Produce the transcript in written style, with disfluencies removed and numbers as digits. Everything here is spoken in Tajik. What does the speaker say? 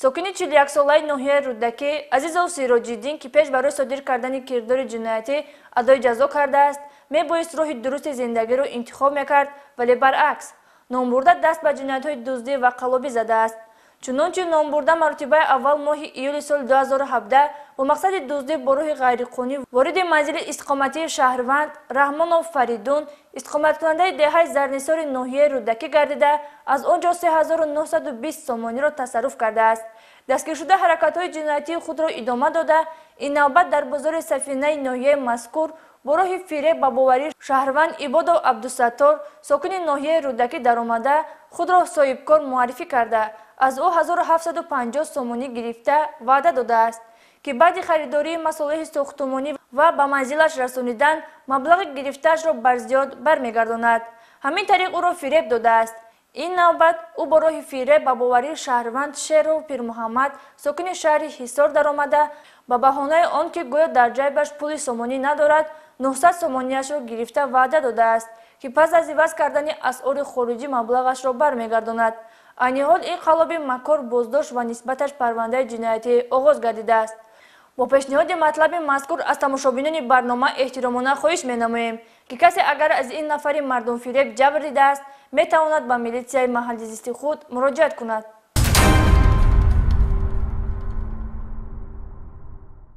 Сокини 41-солаи ноҳияи Рӯдакӣ Азизов Сироҷиддин, ки пеш барои содир кардани кирдори ҷиноятӣ адои ҷазо кардааст, мебоист роҳи дурусти зиндагиро интихоб мекард, вале баръакс номбурда даст ба ҷиноятҳои дуздӣ ва қаллобӣ задааст. Чунончи номбурда маротибаи аввал моҳи июли соли 2017 бо мақсади дуздӣ бо роҳи ғайриқонунӣ вориди манзили истиқоматии шаҳрванд Раҳмонов Фаридун, истиқоматкунандаи деҳаи Зарнисори ноҳияи Рӯдакӣ гардида, аз он ҷо 3920 сомониро тасарруф кардааст. Дастгиршуда ҳаракатҳои ҷиноятии худро идома дода, ин навбат дар бозори Сафинаи ноҳияи мазкур бо роҳи фиреб ба боварии шаҳрванд Ибодов Абдусаттор, сокини ноҳияи Рӯдакӣ даромада, худро соҳибкор муаррифӣ карда, аз ӯ 1750 сомонӣ гирифта ваъда додааст, ки баъди харидории масолеҳи сохтумонӣ ва ба манзилаш расонидан маблағи гирифтаашро барзиёд бармегардонад. Ҳамин тариқ ӯро фиреб додааст. Ин навбат ӯ бо роҳи фиреб ба боварии шаҳрванд Шеров Пирмуҳаммад, сокини шаҳри Ҳисор даромада, ба баҳонаи он ки гӯё дар ҷайбаш пули сомонӣ надорад, 900 сомониашро гирифта ваъда додааст, ки пас аз иваз кардани асъори хориҷӣ маблағашро бармегардонад. Айни ҳол ин қаллоби макор боздошт ва нисбаташ парвандаи ҷиноятӣ оғоз гардидааст. Бо пешниҳоди матлаби мазкур аз тамошобинони барнома эҳтиромона хоҳиш менамоем, ки касе агар аз ин нафари мардумфиреб ҷабр дидааст, метавонад ба милитсияи маҳалли зисти худ муроҷиат кунад.